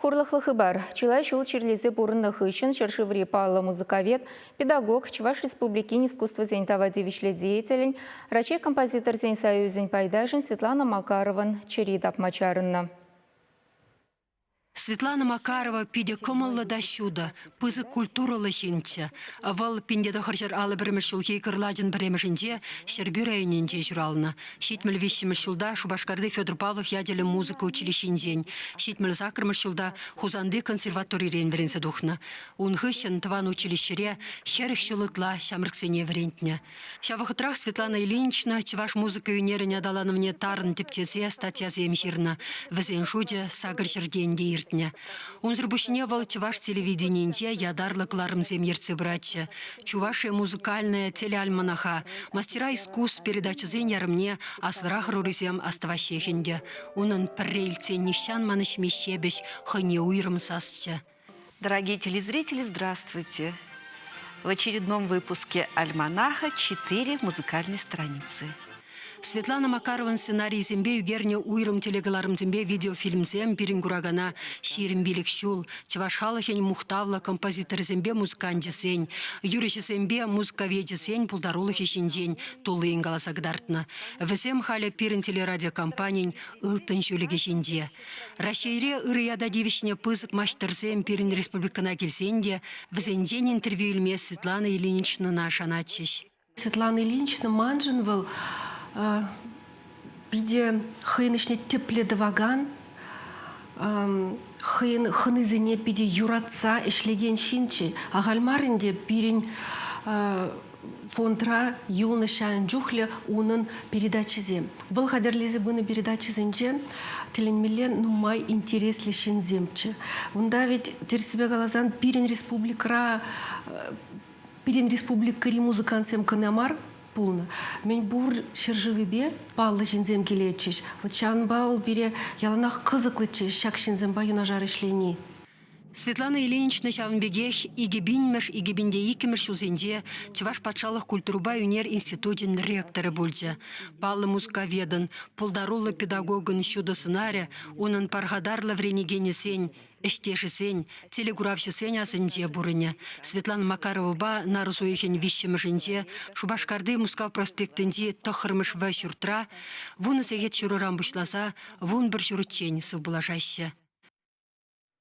Хурлӑхлӑ хыпар. Чылай ҫул чирлесе пурӑннӑ хыҫҫӑн ҫӗршыври паллӑ музыковед, педагог, Чӑваш Республикин искусствӑсен тава тивӗҫлӗ деятелӗн, Раҫҫей композиторсен союзӗн пайташӗн Светлана Макарован чӗри тапма чарӑннӑ. Светлана Макарова питӗ кӑмӑллӑ та ҫутӑ, пысӑк культурӑллӑ ҫынччӗ. Вӑл 1951 ҫулхи кӑрлачӑн пӗрремӗшӗнче Ҫӗрпӳ районӗнче ҫуралнӑ. 73-мӗш ҫулта Шупашкарти Федор Павлов ячӗллӗ музыка училищинчен, 78-мӗш ҫулта Хусанти консерваторирен вӗренсе тухнӑ. Ун хыҫҫӑн тӑван училищӗре 40 ҫул ытла ҫамрӑксене вӗрентнӗ. Ҫав вӑхӑтрах Светлана Ильинична чӑваш музыка ӳнерӗн аталанӑвне тарӑн тӗпчесе статьясем ҫырнӑ. Вӗсен шучӗ сакӑр ҫӗртен те иртнӗ. Унсӑр пуҫне вӑл чӑваш телевиденийӗнче ятарлӑ кӑларӑмсем ертсе пыратчӗ. Чувашия музыкальная телеальманаха, Мастера искусств передачӑсен ярӑмне аслӑрах ӑрурисем астӑваҫҫех ӗнтӗ. Унӑн пӗрре илтсен нихҫан манӑҫми ҫепӗҫ, хӑйне уйрӑм сасчӗ. Дорогие телезрители, здравствуйте! В очередном выпуске «Альманаха» четыре музыкальные страницы. Светлана Макарован сценарийӗсемпе ӳкернӗ уйрӑм телекӑларӑмсемпе видеофильмсем пирӗн куракана 25 ҫул чӑваш халӑхӗн мухтавлӑ композиторӗсемпе музыканчӗсен, юрӑҫӑсемпе музыковечӗсен пултарулӑхӗ ҫинчен туллин каласа кӑтартнӑ. Вӗсем халӗ пирӗн телерадиокомпанин ылтӑн ҫӳлӗкӗ ҫинче. Раҫҫейре ырӑ ята тивӗҫнӗ пысӑк маҫтӑрсем пирӗн республикӑна килсен те вӗсенчен интервью илме Светлана Ильиничнӑна шанатчӗҫ. Светлана Ильинична маншӑн вӑл питӗ хӑйӗн ӗҫне тӗплӗ тӑвакан, хӑйӗн хӑнисене питӗ юратса ӗҫлекен ҫынччӗ. Ахаль мар ӗнтӗ пирӗн фондра юлнӑ ҫавӑн чухлӗ унӑн передачисем. Вӑл хатӗрлесе пынӑ передачӑсенче тӗлӗнмелле нумай интереслӗ ҫынсемччӗ. Унта ведь тӗрӗссипе каласан пирӗн республикӑра пирӗн республикӑри музыкантсем кӑна мар пулнӑ. Мӗн пур ҫӗршывӗпе паллӑ ҫынсем килетчӗҫ. Вот ҫавӑнпа вӑл пире яланах кӑсӑклӑччӗ ҫак ҫынсемпе юнашар ӗҫлени. Светлана Ильинична ҫавӑн пекех 2000-мӗш, 2002-мӗш ҫулсенче Чӑваш патшалӑх культурӑпа ӳнер институчӗн ректорӗ пулчӗ. Паллӑ музыковедӑн, пултаруллӑ педагогӑн ҫутӑ сӑнарӗ унӑн пархатарлӑ вӗренекенӗсен, ӗҫтешӗсен, телекуравҫӑсен асӗнче пурӑнӗ. Светлана Макаровӑпа нарӑс уйӑхӗн виҫҫӗмӗшӗнче Шупашкарти Мускав проспектӗнчи тӑххӑрмӗш В ҫуртра 10 сехет ҫурӑран пуҫласа 11 ҫурччен сывпуллашаҫҫӗ.